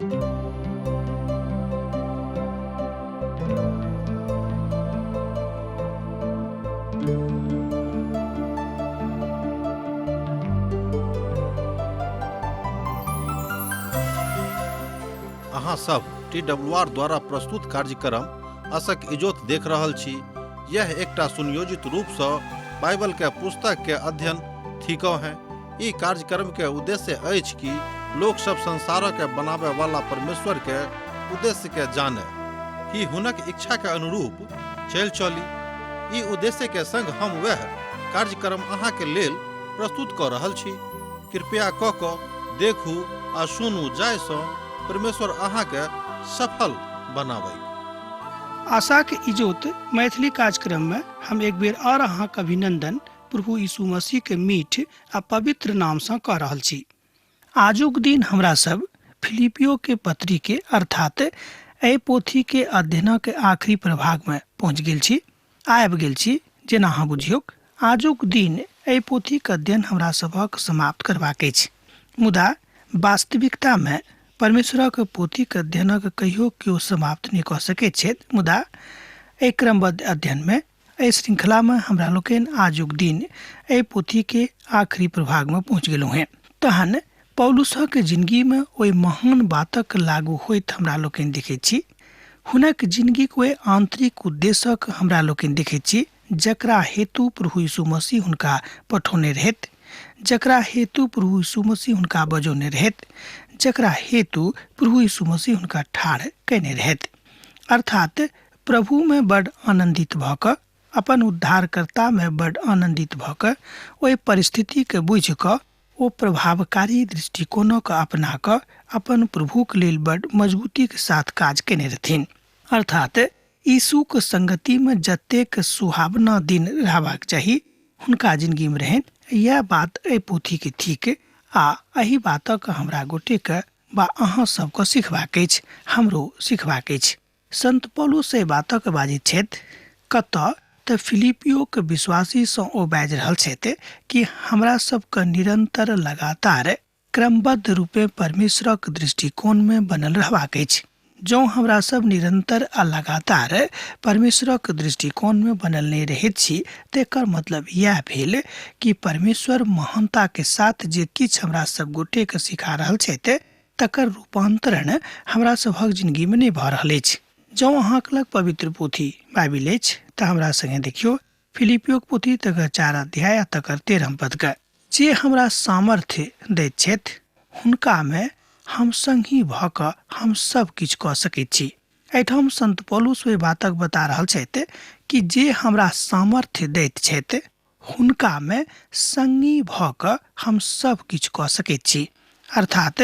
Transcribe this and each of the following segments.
अहाँ सब T W R द्वारा प्रस्तुत कार्यक्रम असक इजोत देख रहल छी। यह एकटा सुनियोजित रूप सँ बाइबल के पुस्तक के अध्ययन थिकौ हैं। ई कार्यक्रम के उद्देश्य अछि कि लोक सब संसार के बनावे वाला परमेश्वर के उद्देश्य के जाने कि हुनक इच्छा के अनुरूप चल चली। ई उद्देश्य के संग हम वह कार्यक्रम अहाँ के लेल प्रस्तुत क रहल छी। कृपया क क देखू आ सुनू जाहि सँ परमेश्वर अहाँ के सफल बनाबै। आशाक इजोत मैथिली कार्यक्रम में हम एक बेर और अहाँक अभिनंदन प्रभु यीशु मसीह के मीठ आ पवित्र नाम सँ कऽ रहल छी। आजुक दिन हमरा सब फिलिपियो के पत्री के अर्थात एहि पोथी के अध्ययनक आखिरी प्रभाग में पहुँच गेल छी, आबि गेल छी, जेना अहाँ बुझियौक। आजुक दिन एहि पोथीक अध्ययन हमरा सभक समाप्त करबाक अछि, मुदा वास्तविकता में परमेश्वरक पोथीक अध्ययनक कहियो केओ समाप्त नहि कऽ सकैत छथि। मुदा एहि क्रमबद्ध अध्ययन में, एहि श्रृंखला में हमरा लोकनि आजुक दिन एहि पोथी के आखिरी प्रभाग में पहुँच गेलहुँ हेँ। तहन पौलुसक जिंदगी में ओहि महान बातक लागू होइत हमरा लोकनि देखैत छी, हुनक जिंदगीक ओहि आंतरिक उद्देश्यक हमरा लोकनि देखैत छी जकरा हेतु प्रभु यीशु मसीह हुनका पठौने रहथि, जकरा हेतु प्रभु यीशु मसीह हुनका बजौने रहथि, जकरा हेतु प्रभु यीशु मसीह हुनका ठाढ़ कयने रहथि। अर्थात प्रभु में बड आनंदित भऽ कऽ, अपन उद्धारकर्ता में बड आनंदित भऽ कऽ, ओहि परिस्थितिके बुझि कऽ ओ प्रभावकारी दृष्टिकोणक अपना कऽ अपन प्रभुक लेल बड मजबूतीक साथ काज कयने रहथिन। अर्थात यीशुक संगतिमे जतेक सुहावना दिन रहबाक चाही हुनका जिंदगीमे रहनि। इएह बात एहि पोथीके थिक आ एहि बातक हमरा गोटेके वा अहाँ सबके सिखबाक अछि, हमरो सिखबाक अछि। संत पौलुस एहि बातक बाजैत छथि, कतऽ तऽ फिलिपियोक विश्वासीसँ ओ बाजि रहल छथि कि हमरा सबके निरंतर लगातार क्रमबद्ध रूपे परमेश्वरक दृष्टिकोणमे बनल रहबाक अछि। जँ हमरा सब निरंतर आ लगातार परमेश्वरक दृष्टिकोणमे बनल नहि रहैत छी तऽ एकर मतलब इएह भेल कि परमेश्वर महानताके साथ जे किछु हमरा सब गोटेके सिखा रहल छथि तकर रूपांतरण हमरा सभक जिंदगीमे नहि भऽ रहल अछि। जँ अहाँक लग पवित्र पोथी बाइबिल अछि तऽ हमरा संगे देखियौ फिलिपियोक पोथी तकर 4 अध्याय आ तकर 13 पदके। जे हमरा सामर्थ्य दैत छथि हुनकामे हम संगी भऽ कऽ हम सब किछु कऽ सकैत छी। एहिठाम संत पौलुस ओहि बातक बता रहल छथि कि जे हमरा सामर्थ्य दैत छथि हुनकामे संगी भऽ कऽ हम सब किछु कऽ सकैत छी। अर्थात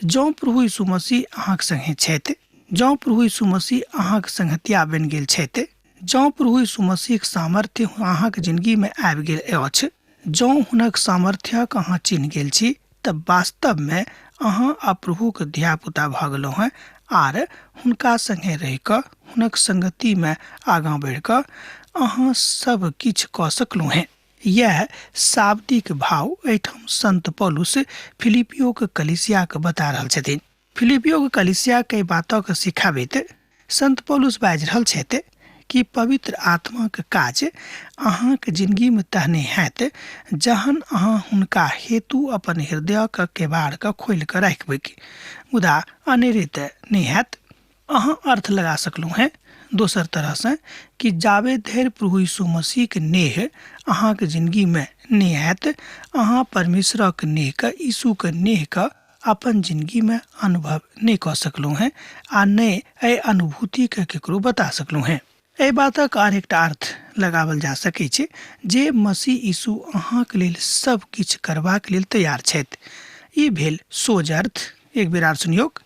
जँ प्रभु यीशु मसीह अहाँक संगे छथि, जँ प्रभु यीशु मसीह अहाँक संगतिया बनि गेल छथि, जँ प्रभु यीशु मसीहक सामर्थ्य अहाँक जिंदगीमे आबि गेल अछि, जँ हुनक सामर्थ्यक अहाँ चिन्ह गेल छी तऽ वास्तवमे अहाँ आ प्रभुक धियापुता भऽ गेलहुँ हेँ आर हुनका संगे रहि कऽ हुनक संगतिमे आगाँ बढ़ि कऽ अहाँ सब किछु कऽ सकलहुँ हेँ। इएह शाब्दिक भाव एहिठाम संत पौलुस फिलिपियोक कलीसियाके बता रहल छथिन। फिलिपियोक कलीसियाके एहि बातक सिखाबैत संत पौलुस बाजि रहल छथि कि पवित्र आत्माक काज अहाँक जिंदगीमे तहने हैत जहन अहाँ हुनका हेतु अपन हृदयक केबाड़के खोलि कऽ राखबैक, मुदा अनेरे तऽ नहि हैत। अहाँ अर्थ लगा सकलहुँ हेँ दोसर तरहसँ कि जाबे धरि प्रभु यीशु मसीहक नेह अहाँक जिंदगीमे नहि हैत, अहाँ परमेश्वरक नेहके, यीशुके नेहके अपन जिंदगीमे अनुभव नहि कऽ सकलहुँ हेँ आ नहि एहि अनुभूतिके केकरो बता सकलहुँ हेँ। एहि बातक आर एकटा अर्थ लगाओल जा सकै छै जे मसीह यीशु अहाँक लेल सब किछु करबाक लेल तैयार छथि। ई भेल सोझ अर्थ। एक बेर आर सुनियौक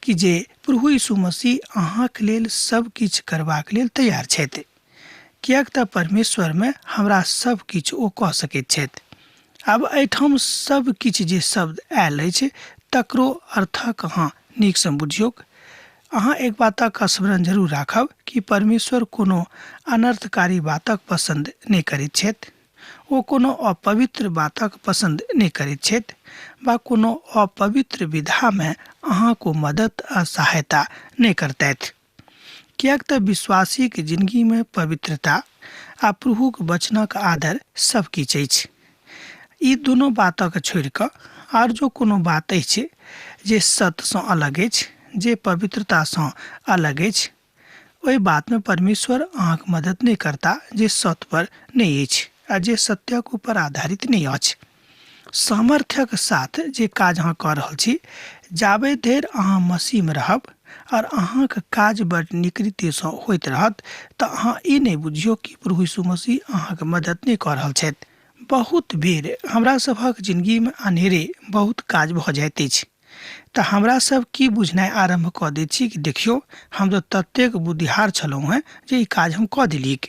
कि जे प्रभु यीशु मसीह अहाँक लेल सब किछु करबाक लेल तैयार छथि, किएक तऽ परमेश्वरमे हमरा सब किछु ओ कऽ सकैत छथि। आब एहिठाम सब किछु जे शब्द आयल अछि तकरो अर्थक अहाँ नीकसँ बुझियौक। अहाँ एक बातक स्मरण जरूर राखब कि परमेश्वर कोनो अनर्थकारी बातक पसन्द नहि करैत छथि। ओ कोनो अपवित्र बातक पसन्द नहि करैत छथि वा कोनो अपवित्र विधामे अहाँक ओ मदद आ सहायता नहि करतथि। किएक तऽ विश्वासीक जिनगीमे पवित्रता आ प्रभुक वचनक आदर सब किछु अछि। ई दुनू बातक छोड़ि कऽ आर जो कोनो बात अछि जे सत्यसँ अलग अछि, जे पवित्रतासँ अलग अछि, ओहि बातमे परमेश्वर अहाँक मदद नहि करता जे सत्य पर नहि अछि आ जे सत्यक ऊपर आधारित नहि अछि। सामर्थ्यक साथ जे काज अहाँ कऽ रहल छी, जाबे धरि अहाँ मसीहमे रहब आओर अहाँक काज बड़ नीक रीतिसँ होइत रहत, तऽ अहाँ ई नहि बुझियौ कि प्रभु यीशु मसीह अहाँक मदद नहि कऽ रहल छथि। बहुत बेर हमरा सभक जिनगीमे अनेरे बहुत काज भऽ जाइत अछि। तऽ हमरा सब की बुझनाइ आरम्भ कऽ दैत छी कि देखियौ, हम तऽ ततेक बुद्धिहार छलहुँ हेँ जे ई काज हम कऽ देलियैक।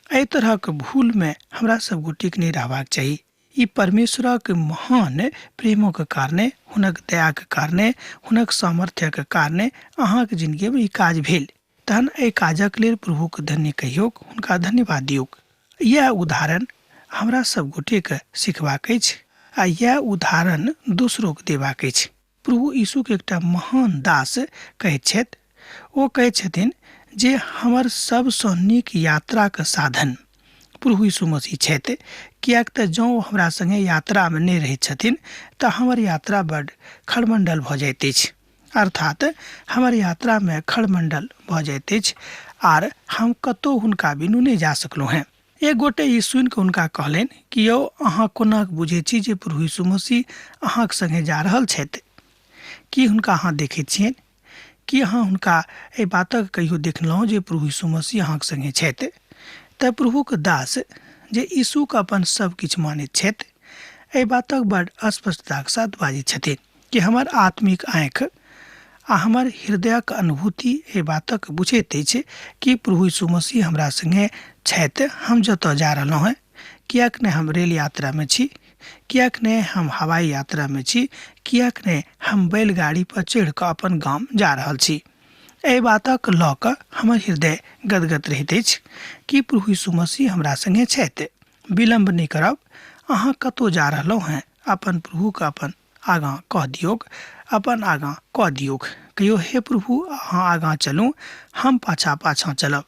एहि तरहक भूलमे हमरा सब गोटेक नहि रहबाक चाही। ई परमेश्वरक महान प्रेमक कारणे, हुनक दयाक कारणे, हुनक सामर्थ्यक कारणे अहाँक जिनगीमे ई काज भेल। तहन एहि काजक लेल प्रभुक धन्य कहियौक, हुनका धन्यवाद दियौक। इएह उदाहरण हमरा सब गोटेके सिखबाक अछि आ इएह उदाहरण दोसरोके देबाक अछि। प्रभु यीशुके एकटा महान दास कहैत छथि, ओ कहैत छथिन जे हमर सबसँ नीक यात्राक साधन प्रभु यीशु मसीह छथि, किएक तऽ जँ ओ हमरा सङ्गे यात्रामे नहि रहैत छथिन तऽ हमर यात्रा बड्ड खड़मण्डल भऽ जाइत अछि। अर्थात हमर यात्रामे खड़मण्डल भऽ जाइत अछि आर हम कतहु हुनका बिनु नहि जा सकलहुँ हेँ। एक गोटे ई सुनि कऽ हुनका कहलनि कि यौ, अहाँ कोना बुझैत छी जे प्रभु यीशु मसीह अहाँक सङ्गे जा रहल छथि? की हुनका अहाँ देखैत छियनि? की अहाँ हुनका एहि बातक कहियो देखलहुँ जे प्रभु यीशु मसीह अहाँक सङ्गे छथि? तऽ प्रभुक दास जे यीशुके अपन सब किछु मानैत छथि, एहि बातक बड़ स्पष्टताक साथ बाजैत छथिन कि हमर आत्मिक आँखि आ हमर हृदयक अनुभूति एहि बातक बुझैत अछि कि प्रभु यीशु मसीह हमरा सङ्गे छथि। हम जतऽ जा रहलहुँ हेँ, किएक नहि हम रेल यात्रामे छी, किएक नहि हम हवाई यात्रामे छी, किएक नहि हम बैलगाड़ी पर चढ़ि कऽ अपन गाम जा रहल छी, एहि बातक लऽ कऽ हमर हृदय गदगद रहैत अछि कि प्रभु यीशु मसीह हमरा सङ्गे छथि। विलम्ब नहि करब, अहाँ कतहु जा रहलहुँ हेँ, अपन प्रभुके अपन आगाँ कह दियौक, अपन आगाँ कऽ दियौक। कहियौ, हे प्रभु, अहाँ आगाँ चलू, हम पाछाँ पाछाँ चलब।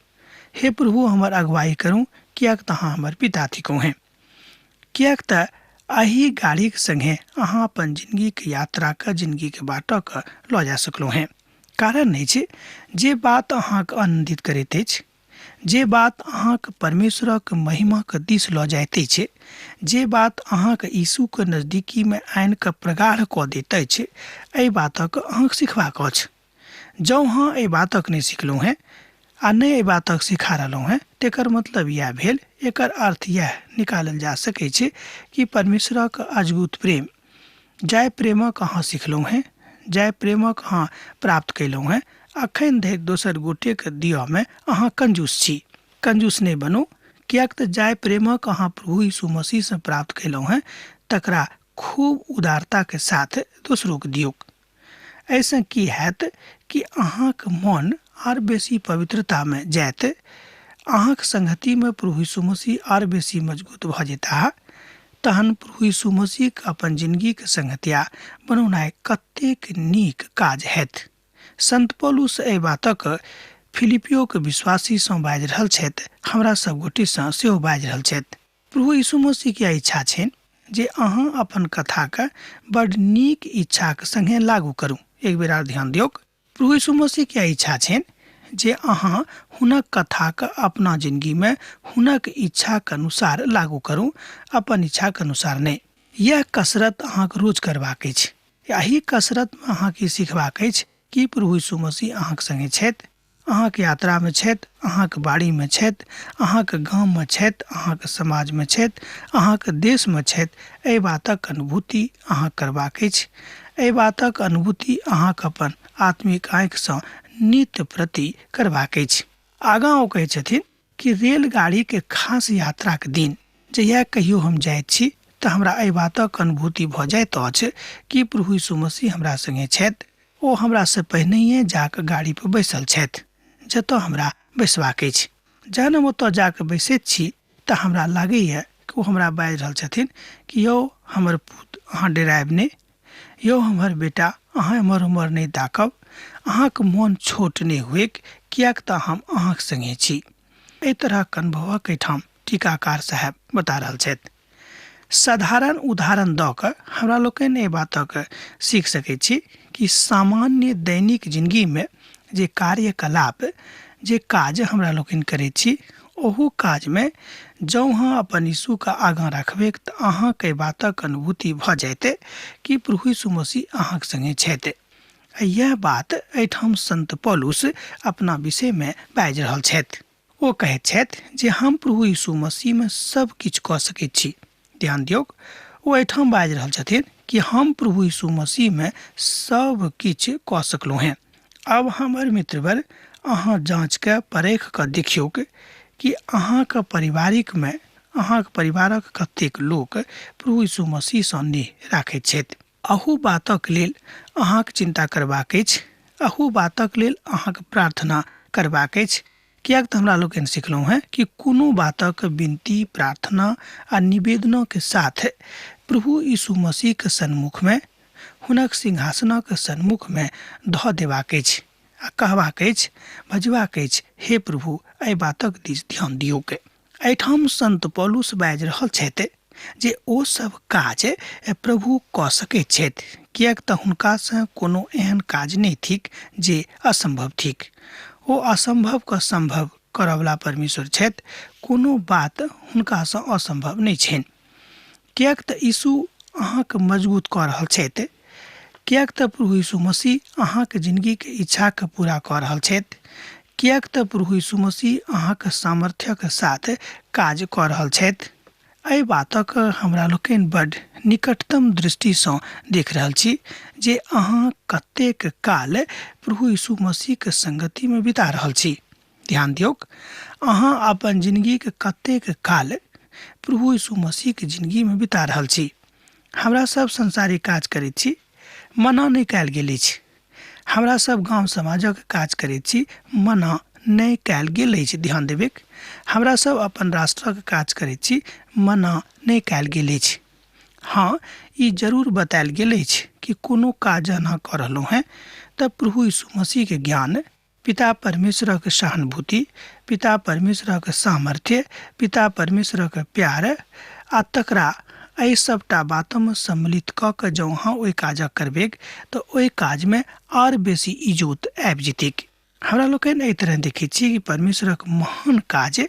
हे प्रभु, हमर अगुवाई करू, किएक तऽ अहाँ हमर पिता थिकहुँ हेँ। किएक तऽ एहि गाड़ीक सङ्गे अहाँ अपन जिनगीके यात्राके, जिनगीके बाटके लऽ जा सकलहुँ हेँ। कारण अछि जे बात अहाँके आनन्दित करैत अछि, जे बात अहाँके परमेश्वरक महिमाके दिस लऽ जाइत अछि, जे बात अहाँके यीशुके नजदीकीमे आनि कऽ प्रगाढ़ कऽ दैत अछि, एहि बातक अहाँके सिखबाक अछि। जँ अहाँ एहि बातक नहि सिखलहुँ हेँ आ नहि एहि बातक सिखा रहलहुँ हेँ, तेकर मतलब इएह भेल, एकर अर्थ इएह निकालल जा सकै छै कि परमेश्वरक अजगुत प्रेम, जाहि प्रेमक अहाँ सिखलहुँ हेँ, जाहि प्रेमक अहाँ प्राप्त कयलहुँ हेँ, अखन धरि दोसर गोटेके दिअमे अहाँ कंजूस छी। कंजूस नहि बनू, किएक तऽ जाहि प्रेमक अहाँ प्रभु यीशु मसीहसँ प्राप्त कयलहुँ हेँ, तकरा खूब उदारताके साथ दोसरोके दियौक। एहिसँ की हैत कि अहाँक मन आर बेसी पवित्रतामे जायत, अहाँक संगतिमे प्रभु यीशु मसीह आर बेसी मजबूत भऽ जेताह। तहन प्रभु यीशु मसीहके अपन जिनगीके संगतिया बनौनाइ कतेक नीक काज हैत। संत पौलुस एहि बातक फिलिपियोके विश्वासीसँ बाजि रहल छथि, हमरा सब गोटेसँ सेहो बाजि रहल छथि। प्रभु यीशु मसीहके इएह इच्छा छनि जे अहाँ अपन कथाके बड्ड नीक इच्छाक सङ्गे लागू करू। एक बेर आर ध्यान दियौक, प्रभु यीशु मसीहके इएह इच्छा छनि जे अहाँ हुनक कथाके अपना जिनगीमे हुनक इच्छाक अनुसार लागू करू, अपन इच्छाक अनुसार नहि। इएह कसरत अहाँके रोज करबाक अछि। एहि कसरतमे अहाँके ई सिखबाक अछि कि प्रभु यीशु मसीह अहाँके सङ्गे छथि, अहाँके यात्रामे छथि, अहाँके बाड़ीमे छथि, अहाँके गाममे छथि, अहाँके समाजमे छथि, अहाँके देशमे छथि। एहि बातक अनुभूति अहाँ करबाक अछि। एहि बातक अनुभूति अहाँके अपन आत्मिक आँखिसँ नित्य प्रति करबाक अछि। आगाँ ओ कहै छथिन कि रेलगाड़ीके खास यात्राके दिन जहिया कहियो हम जाइत छी तऽ हमरा एहि बातक अनुभूति भऽ जाइत अछि कि प्रभु यीशु मसीह हमरा सङ्गे छथि। ओ हमरासँ पहिनहिए जाकऽ गाड़ीपर बैसल छथि जतऽ हमरा बैसबाक अछि। जहन हम ओतऽ जाकऽ बैसैत छी तऽ हमरा लागैए ओ हमरा बाजि रहल छथिन कि यौ हमर पूत अहाँ डेरायब नहि, यौ हमर बेटा अहाँ एम्हर ओम्हर नहि ताकब, अहाँके मोन छोट नहि हुएक, किएक तऽ हम अहाँके सङ्गे छी। एहि तरहक अनुभवक एहिठाम टीकाकार साहेब बता रहल छथि। साधारण उदाहरण दऽ कऽ हमरा लोकनि एहि बातक सीख सकैत छी कि सामान्य दैनिक जिनगीमे जे कार्यकलाप, जे काज हमरा लोकनि करैत छी, ओहू काजमे जँ अहाँ अपन यीशुके आगाँ रखबै तऽ अहाँके एहि बातक अनुभूति भऽ जायत कि प्रभु यीशु मसीह अहाँके सङ्गे छथि। आ इएह बात एहिठाम संत पौलुस अपना विषयमे बाजि रहल छथि। ओ कहैत छथि जे हम प्रभु यीशु मसीहमे सब किछु कऽ सकैत छी। ध्यान दियौक, ओ एहिठाम बाजि रहल छथिन कि हम प्रभु यीशु मसीहमे सब किछु कऽ सकलहुँ हेँ। आब हमर मित्रवर, अहाँ जाँच कऽ परख कऽ देखियौक कि अहाँके पारिवारिकमे अहाँके परिवारक कतेक लोक प्रभु यीशु मसीहसँ नेह राखैत छथि। अहू बातक लेल अहाँके चिन्ता करबाक अछि, अहू बातक लेल अहाँके प्रार्थना करबाक अछि, किएक तऽ हमरा लोकनि सिखलहुँ हेँ कि कोनो बातक विनती, प्रार्थना आ निवेदनके साथ प्रभु यीशु मसीहके सन्मुखमे, हुनक सिंहासनक सन्मुखमे धऽ देबाक अछि आ कहबाक अछि, बजबाक अछि, हे प्रभु, एहि बातक दिस ध्यान दियौक। एहिठाम संत पौलुस बाजि रहल छथि जे ओ सब काज प्रभु कऽ सकैत छथि, किएक तऽ हुनकासँ कोनो एहन काज नहि थिक जे असम्भव थिक। ओ असम्भवके सम्भव करऽवला परमेश्वर छथि। कोनो बात हुनकासँ असम्भव नहि छनि, किएक तऽ यीशु अहाँके मजबूत कऽ रहल छथि, किएक तऽ प्रभु यीशु मसीह अहाँके जिनगीके इच्छाके पूरा कऽ रहल छथि, किएक तऽ प्रभु यीशु मसीह अहाँके सामर्थ्यके साथ काज कऽ रहल छथि। एहि बातक हमरा लोकनि बड निकटतम दृष्टिसँ देख रहल छी जे अहाँ कतेक काल प्रभु यीशु मसीहके संगतिमे बिता रहल छी। ध्यान दियौक, अहाँ अपन जिनगीके कतेक काल प्रभु यीशु मसीहके जिनगीमे बिता रहल छी। हमरा सब संसारिक काज करैत छी, मना नहि कयल गेल अछि। हमरा सब गाम समाजक काज करैत छी, मना नहि कयल गेल अछि। ध्यान देबैक, हमरा सब अपन राष्ट्रक काज करैत छी, मना नहि कयल गेल अछि। हँ, ई जरूर बतायल गेल अछि कि कोनो काज अहाँ कऽ रहलहुँ हेँ तऽ प्रभु यीशु मसीहके ज्ञान, पिता परमेश्वरक सहानुभूति, पिता परमेश्वरक सामर्थ्य, पिता परमेश्वरक प्यार आ तकरा एहि सबटा बातमे सम्मिलित कऽ कऽ जँ अहाँ ओहि काजक करबैक तऽ ओहि काजमे आर बेसी इजोत आबि जेतैक। हमरा लोकनि एहि तरह देखैत छी कि परमेश्वरक महान काज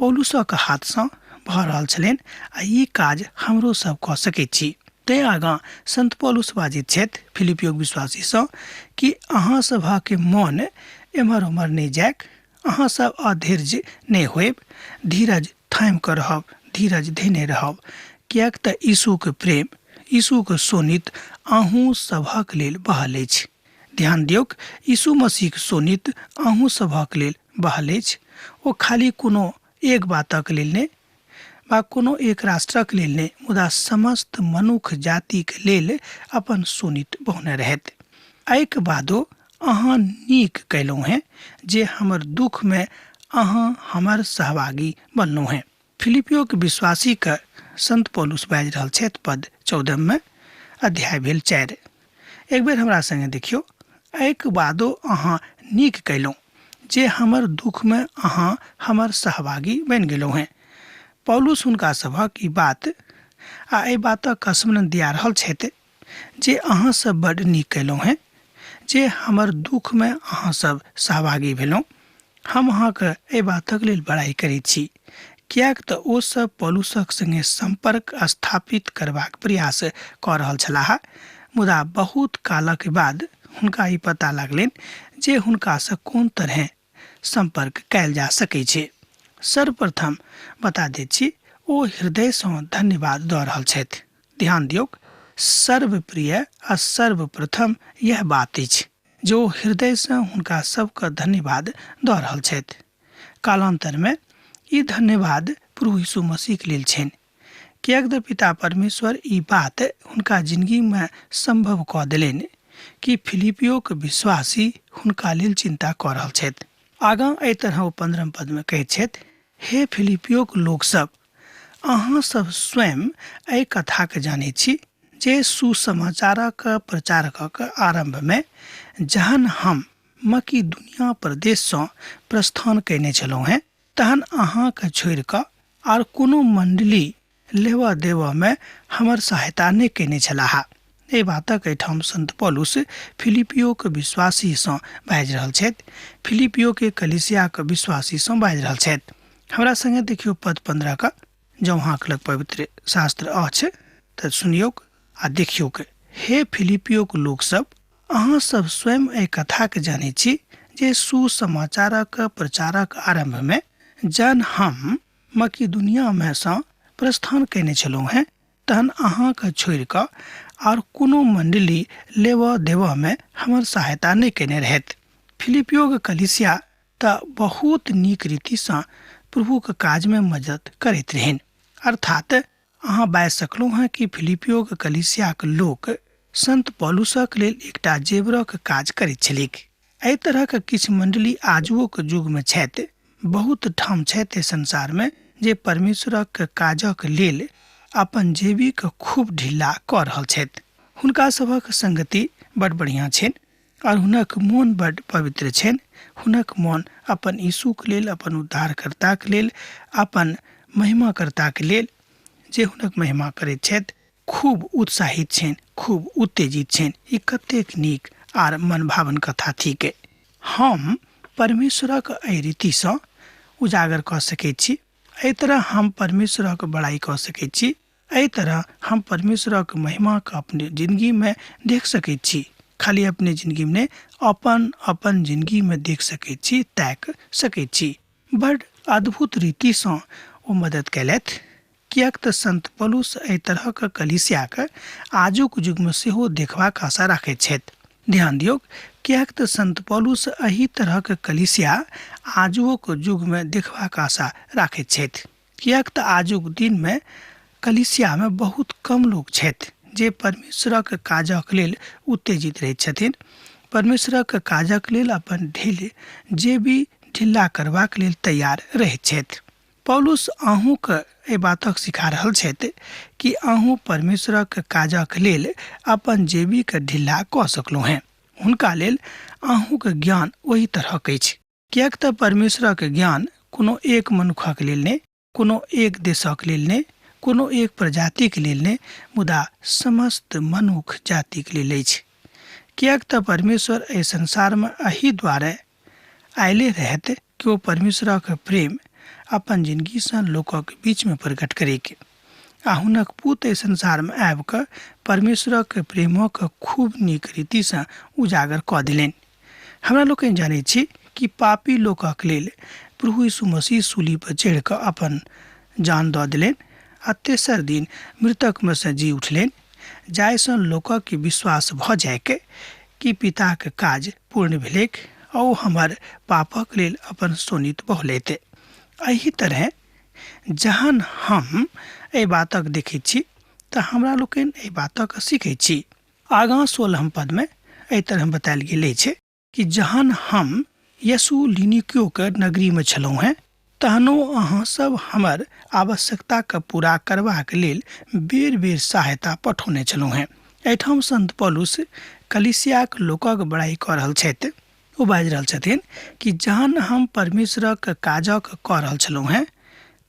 पौलुसक हाथसँ भऽ रहल छलनि आ ई काज हमरो सब कऽ सकैत छी। तैँ आगाँ संत पौलुस बाजैत छथि फिलिपियोक विश्वासीसँ कि अहाँ सभक मन एम्हर ओम्हर नहि जायक, अहाँ सब अधीर्य नहि होयब, धीरज थामि कऽ रहब, धीरज धेने रहब, किएक तऽ यीशुक प्रेम, यीशुक शोणित अहूँ सभक लेल बहल अछि। ध्यान दियौक, यीशु मसीहक शोणित अहूँ सभक लेल बहल अछि। ओ खाली कोनो एक बातक लेल नहि वा कोनो एक राष्ट्रक लेल नहि, मुदा समस्त मनुख जातिक लेल अपन शोणित बहने रहथि। एहिके बादो अहाँ नीक कयलहुँ हेँ जे हमर दुखमे अहाँ हमर सहभागी बनलहुँ हेँ। फिलिपियोक विश्वासीके संत पौलुस बाजि रहल छथि पद 14 मे, अध्याय भेल 4। एक बेर हमरा संगे देखियौ, एहिके बादो अहाँ नीक कयलहुँ जे हमर दुखमे अहाँ हमर सहभागी बनि गेलहुँ हेँ। पौलुस हुनका सभक ई बात आ एहि बातक स्मरण दिया रहल छथि जे अहाँ सब बड नीक कयलहुँ हेँ जे हमर दुखमे अहाँ सब सहभागी भेलहुँ। हम अहाँके एहि बातक लेल बड़ाइ करैत छी, किएक तऽ ओ सब पौलुसक संगे सम्पर्क स्थापित करबाक प्रयास कऽ रहल छलाह, मुदा बहुत कालक बाद हुनका ई पता लागलनि जे हुनकासँ कोन तरहें सम्पर्क कयल जा सकैत छै। सर्वप्रथम बता दैत छी, ओ हृदयसँ धन्यवाद दऽ रहल छथि। ध्यान दियौक, सर्वप्रिय आ सर्वप्रथम यह बात अछि जे ओ हृदयसँ हुनका सबके धन्यवाद दऽ रहल छथि। कालान्तरमे ई धन्यवाद प्रभु यीशु मसीहके लेल छनि, किएक तऽ पिता परमेश्वर ई बात हुनका जिनगीमे सम्भव कऽ देलनि कि फिलिपियोक विश्वासी हुनका लेल चिन्ता कऽ रहल छथि। आगाँ एहि तरह ओ 15 पदमे कहैत छथि, हे फिलिपियोक लोकसभ, अहाँ सब स्वयं एहि कथाके जानै छी जे सुसमाचारक प्रचारकक आरम्भमे जहन हम मकिदुनिया प्रदेशसँ प्रस्थान कयने छलहुँ हेँ तहन अहाँके छोड़ि कऽ आर कोनो मण्डली लेबऽ देबऽमे हमर सहायता नहि कयने छलाह। एहि बातक एहिठाम संत पौलुस फिलिपियोके विश्वासीसँ बाजि रहल छथि, फिलिपियोके कलीसियाके विश्वासीसँ बाजि रहल छथि। हमरा सङ्गे देखियौ पद 15 के, जँ अहाँके लग पवित्र शास्त्र अछि तऽ सुनियौक आ देखियौक। हे फिलिपियोके लोकसभ, अहाँ सब स्वयं एहि कथाके जानै छी जे सुसमाचारक प्रचारक आरम्भमे जहन हम मकिदुनियामे सँ प्रस्थान कयने छलहुँ हेँ तहन अहाँके छोड़ि कऽ आर कोनो मण्डली लेबऽ देबऽमे हमर सहायता नहि कयने रहथि। फिलिपियोके कलीसिया तऽ बहुत नीक रीतिसँ प्रभुके काजमे मदद करैत रहनि। अर्थात अहाँ बाजि सकलहुँ हेँ कि फिलिपियोके कलीसियाके लोक संत पौलुसक लेल एकटा जेबरक काज करैत छलैक। एहि तरहक किछु मण्डली आजुओके युगमे छथि, बहुत ठाम छथि एहि संसारमे जे परमेश्वरक काजक लेल अपन जेबीके खूब ढिल्ला कऽ रहल छथि। हुनका सभक संगति बड बढ़िआँ छनि और हुनक मोन बड पवित्र छनि। हुनक मोन अपन यीशुके लेल, अपन उद्धारकर्ताके लेल, अपन महिमाकर्ताके लेल जे हुनक महिमा करैत छथि खूब उत्साहित छनि, खूब उत्तेजित छनि। ई कतेक नीक आर मनभावन कथा थिक। हम परमेश्वरक एहि रीतिसँ उजागर कऽ सकैत छी, एहि तरह हम परमेश्वरक बड़ाइ कऽ सकैत छी, एहि तरह हम परमेश्वरक महिमाके अपने जिंदगीमे देख सकैत छी। खाली अपने जिंदगीमे नहि, अपन अपन जिंदगीमे देख सकैत छी, ताकि सकैत छी। बड अद्भुत रीतिसँ ओ मदद कयलथि, किएक तऽ संत पौलुस एहि तरहक कलीसियाके आजुक युगमे सेहो देखबाक आशा राखैत छथि। ध्यान दियौक, किएक तऽ संत पौलुस एहि तरहक कलीसिया आजुओक युगमे देखबाक आशा राखैत छथि। किएक तऽ आजुक दिनमे कलीसियामे बहुत कम लोक छथि जे परमेश्वरक काजक लेल उत्तेजित रहैत छथिन, परमेश्वरक काजक लेल अपन ढील जेबी ढिल्ला करबाक लेल तैयार रहैत छथि। पौलुस अहूँके एहि बातक सिखा रहल छथि कि अहूँ परमेश्वरक काजक लेल अपन जेबीके ढिल्ला कऽ सकलहुँ हेँ। हुनका लेल अहूँके ज्ञान ओहि तरहक अछि, किएक तऽ परमेश्वरक ज्ञान कोनो एक मनुखक लेल नहि, कोनो एक देशक लेल नहि, कोनो एक प्रजातिक लेल नहि, मुदा समस्त मनुख जातिक लेल अछि। किएक तऽ परमेश्वर एहि संसारमे एहि दुआरे आयले रहत कि ओ परमेश्वरक प्रेम अपन जिंदगीसँ लोकक बीचमे प्रकट करैक आ हुनक पूत एहि संसारमे आबि कऽ परमेश्वरक प्रेमक खूब नीक रीतिसँ उजागर कऽ देलनि। हमरा लोकनि जानै छी कि पापी लोकक लेल प्रभु यीशु मसीह सूली पर चढ़ि कऽ अपन जान दऽ देलनि आ तेसर दिन मृतकमे सँ जी उठलनि, जाहिसँ लोकक विश्वास भऽ जाइक कि पिताक काज पूर्ण भेलैक आ ओ हमर पापक लेल अपन शोणित बहलैत। एहि तरहे जहन हम एहि बातक देखैत छी तऽ हमरा लोकनि एहि बातक सीखैत छी। आगाँ 16 पदमे एहि तरह बतायल गेल अछि कि जहन हम यसु लिनिक्योके नगरीमे छलहुँ हेँ तहनो अहाँ सब हमर आवश्यकताके पूरा करबाक लेल बेर बेर सहायता पठौने छलहुँ हेँ। एहिठाम संत पौलुस कलीसियाक लोकक बड़ाइ कऽ रहल छथि। ओ बाजि रहल छथिन कि जहन हम परमेश्वरक काजक कऽ रहल छलहुँ हेँ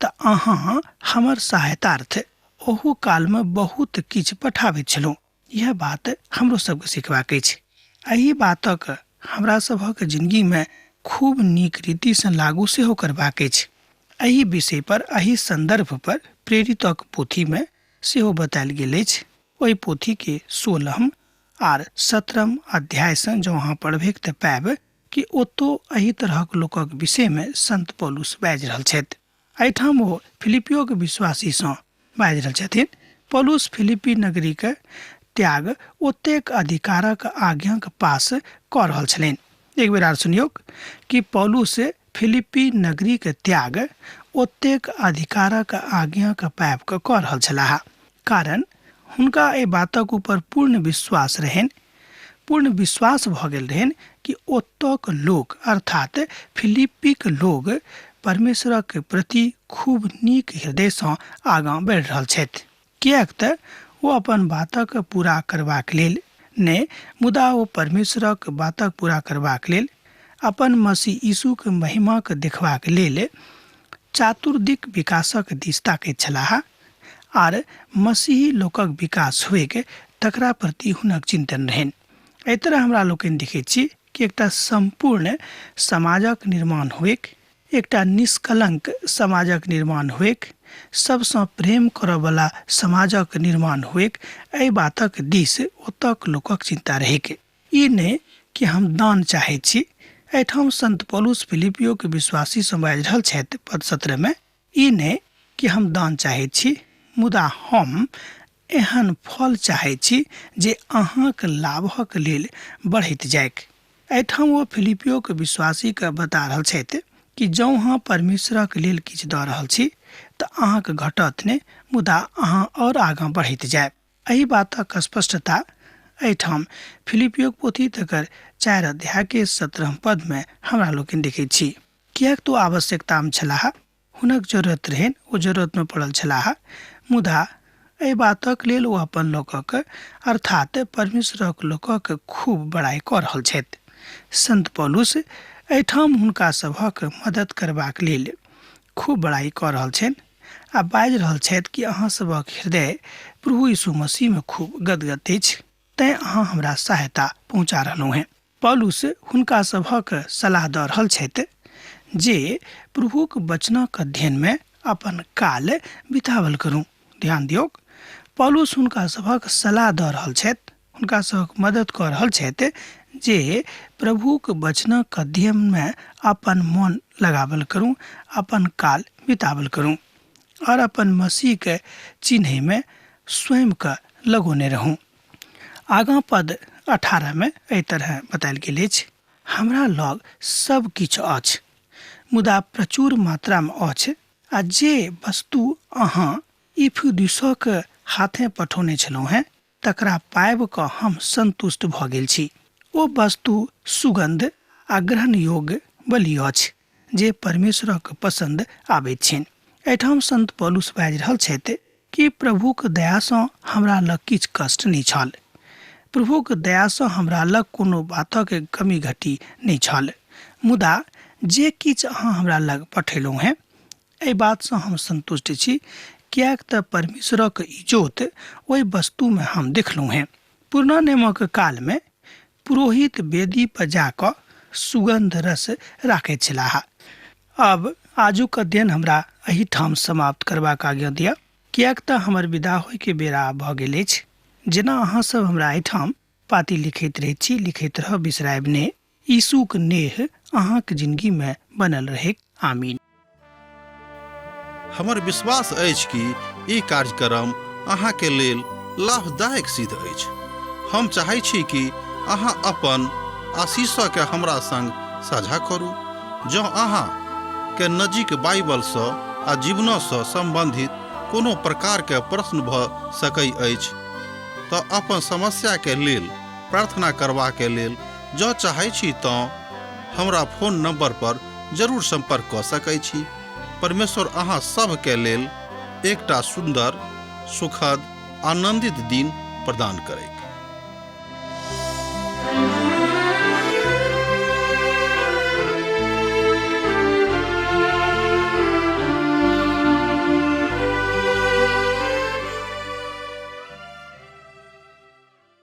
तऽ अहाँ हमर सहायतार्थ ओहू कालमे बहुत किछु पठाबैत छलहुँ। यह बात हमरो सबके सिखबाक अछि। एहि बातक हमरा सभक जिंदगीमे खूब नीक रीतिसँ लागू सेहो करबाक अछि। एहि विषय पर, एहि संदर्भ पर प्रेरितक पोथीमे सेहो बतायल गेल अछि। ओहि पोथीके 16 आर 17 अध्यायसँ जँ अहाँ पढ़बैक तऽ पायब कि ओतौ एहि तरहक लोकक विषयमे संत पौलुस बाजि रहल छथि। एहिठाम ओ फिलिपियोके विश्वासीसँ बाजि रहल छथिन। पौलुस फिलिपी नगरीके त्याग ओतेक अधिकारक आज्ञाक पास कऽ रहल छलनि। एक बेर आर सुनियौक कि पौलुस फिलिपी नगरीके त्याग ओतेक अधिकारक आज्ञाक पाबि कऽ कऽ रहल छलाह, कारण हुनका एहि बातक ऊपर पूर्ण विश्वास रहनि, पूर्ण विश्वास भऽ गेल रहनि कि ओतऽक लोक अर्थात फिलिपीक लोग परमेश्वरक प्रति खूब नीक हृदयसँ आगाँ बढ़ि रहल छथि, किएक तऽ ओ अपन बातक पूरा करबाक लेल नहि, मुदा ओ परमेश्वरक बातक पूरा करबाक लेल, अपन मसीह यीशुक महिमाक देखबाक लेल चातुर्दिक विकासक दिस ताकैत छलाह आर मसीही लोकक विकास होइक तकरा प्रति हुनक चिन्तन रहनि। एहि तरह हमरा लोकनि देखैत छी कि एकटा सम्पूर्ण समाजक निर्माण होइक, एकटा निष्कलंक समाजक निर्माण होइक, सबसँ प्रेम करऽवला समाजक निर्माण होइक, एहि बातक दिस ओतक लोकक चिन्ता रहैक। ई नहि कि हम दान चाहैत छी। एहिठाम संत पौलुस फिलिपियोके विश्वासीसँ बाजि रहल छथि पद 17 मे, ई नहि कि हम दान चाहैत छी, मुदा हम एहन फल चाहैत छी जे अहाँक लाभक लेल बढ़ैत जाइक। एहिठाम ओ फिलिपियोके विश्वासीके बता रहल छथि कि जँ अहाँ परमेश्वरक लेल किछु दऽ रहल छी तऽ अहाँके घटत नहि, मुदा अहाँ आओर आगाँ बढ़ैत जायब। एहि बातक स्पष्टता एहिठाम फिलिपियोक पोथी तकर 4 अध्याय के 17 पद में हमरा लोकनि देखैत छी। किएक तऽ ओ आवश्यकतामे छलाह, हुनक जरूरत रहनि, ओ जरूरतमे पड़ल छलाह, मुदा एहि बातक लेल ओ अपन लोकक अर्थात परमेश्वरक लोकक खूब बड़ाइ कऽ रहल छथि। संत पौलुस एहिठाम हुनका सभक मदद करबाक लेल खूब बड़ाइ कऽ रहल छनि आ बाजि रहल छथि कि अहाँ सभक हृदय प्रभु यीशु मसीहमे खूब गदगद अछि, तैँ अहाँ हमरा सहायता पहुँचा रहलहुँ हेँ। पौलुस हुनका सभक सलाह दऽ रहल छथि जे प्रभुक वचनक अध्ययनमे अपन काल बितावल करू। ध्यान दियौक, पौलुस हुनका सभक सलाह दऽ रहल छथि, हुनका सभक मदद कऽ रहल छथि जे प्रभुक वचनक अध्ययनमे अपन मन लगावल करू, अपन काल बितावल करू और अपन मसीहके चिन्हैमे स्वयंके लगौने रहू। आगाँ पद 18 मे एहि तरह बतायल गेल अछि, हमरा लग सब किछु अछि, मुदा प्रचुर मात्रामे अछि, आ जे वस्तु अहाँ इफुदुसक हाथे पठौने छलहुँ हेँ तकरा पाबि कऽ हम सन्तुष्ट भऽ गेल छी। ओ वस्तु सुगन्ध आ ग्रहण योग्य बलि अछि जे परमेश्वरक पसन्द आबैत छनि। एहिठाम संत पौलुस बाजि रहल छथि कि प्रभुक दयासँ हमरा लग किछु कष्ट नहि छल। प्रभुक दयासँ हमरा लग कोनो बातक कमी घटी नहि छल, मुदा जे किछु अहाँ हमरा लग पठेलहुँ हेँ एहि बातसँ हम सन्तुष्ट छी, किएक तऽ परमेश्वरक इजोत ओहि वस्तुमे हम देखलहुँ हेँ। पुरना नियमक कालमे पुरोहित वेदी पर जा कऽ सुगन्ध रस राखैत छलाह। आब आजुक अध्ययन हमरा एहिठाम समाप्त करबाक आज्ञा दिअ, किएक तऽ हमर विदा होइके बेरा आब भऽ गेल अछि। जेना अहाँ सब हमरा एहिठाम पाती लिखैत रहैत छी, लिखैत रहब, बिसरायब नहि। यीशुक नेह अहाँक जिंदगी में बनल रहैक। आमीन। हमर विश्वास अछि कि ई कार्यक्रम अहाँके लेल लाभदायक सिद्ध अछि। हम चाहै छी कि अहाँ अपन आशीषके हमरा संग साझा करू। जँ अहाँ के नजीक बाइबलसँ आ जीवनसँ सम्बन्धित कोनो प्रकारके प्रश्न भऽ सकै अछि तऽ अपन समस्याके लेल प्रार्थना करबाके लेल जँ चाहै छी तँ हमरा फोन नंबर पर जरूर संपर्क कऽ सकै छी। परमेश्वर अहाँ सभके लेल एकटा सुन्दर, सुखद, आनंदित दिन प्रदान करैत।